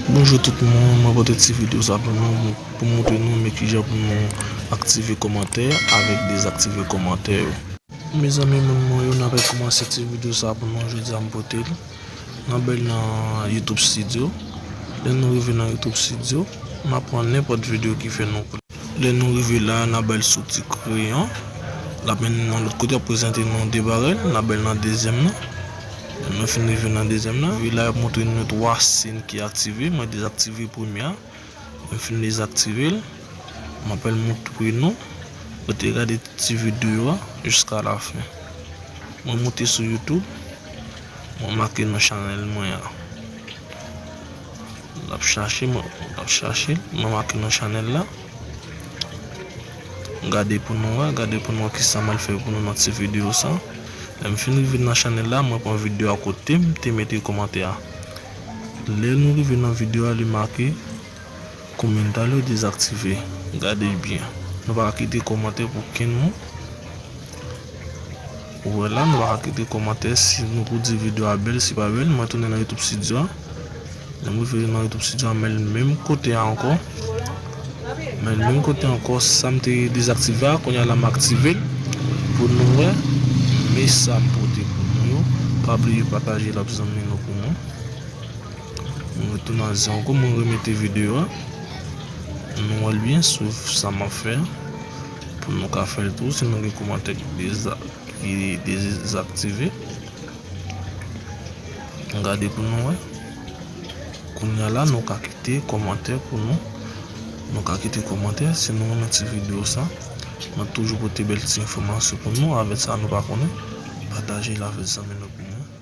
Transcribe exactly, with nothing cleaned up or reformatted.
Bonjou tout moun, mwen pote ti videyo sa pou nou, pou montre nou men kijan pou nou aktive kòmantè avèk dezaktive kòmantè yo. Mezanmi moun mwen yo, n apral kòmanse ti videyo sa pou nou jodi a m pote l. N a bèl nan YouTube Studio. Lè nou rive nan YouTube Studio, n a pran nenpòt videyo ki fè nou plè. Lè nou rive la, n a bèl sou ti kreyon. L ap mennen nan lòt kote, ap prezante nou de bagay. N a bèl nan dezyèm nan. Lè nou fin rive nan dezyèm nan, rive la, y ap montre nou twa sèn ki aktive. Mwen dezaktive premye a. Mwen fin dezaktive l. M apral montre nou. Rete gade ti videyo a jiska lafen. Mwen moute sou YouTube. Mwen make nan chanèl mwen an. L ap chache, mwen, l ap chache. Mwen make nan chanèl la. Gade pou nou wè, gade pou nou wè kisa m al fè pou nou nan ti videyo sa. Lè m fin rive nan chanèl la, mwen pran videyo a kote m te mete kòmantè a. Lè nou rive nan videyo a, li make komentaryo dezaktive. Gade byen. Nou pa ka kite kòmantè pou kenn moun. Ou wè la, nou pa ka kite kòmantè si nou pou di videyo a bèl, si pa bèl. Mwen tounen nan YouTube Studio a. Lè m rive nan YouTube Studio a, men l menm kote a ankò. Men l menm kote ankò, sa m te dezaktive a, kounye a la m aktive l. Pou nou wè, men sa m pote pou nou yo. Pa bliye pataje l ak zanmi nou pou mwen. Mwen retounen azi ankò, mwen remete videyo a. Nou wè l byen, swiv sa m ap fè a. Pou nou ka fè l tou, si nou gen kòmantè ki deza-, ki dezaktive. Gade pou nou wè. Kounye a la, nou ka kite kòmantè pou nou. Nou ka kite kòmantè, si nou renmen ti videyo sa. Mwen toujou pote bèl ti enfòmasyon pou nou, avèk sa nou pa konnen. Pataje l avèk zanmi nou pou mwen.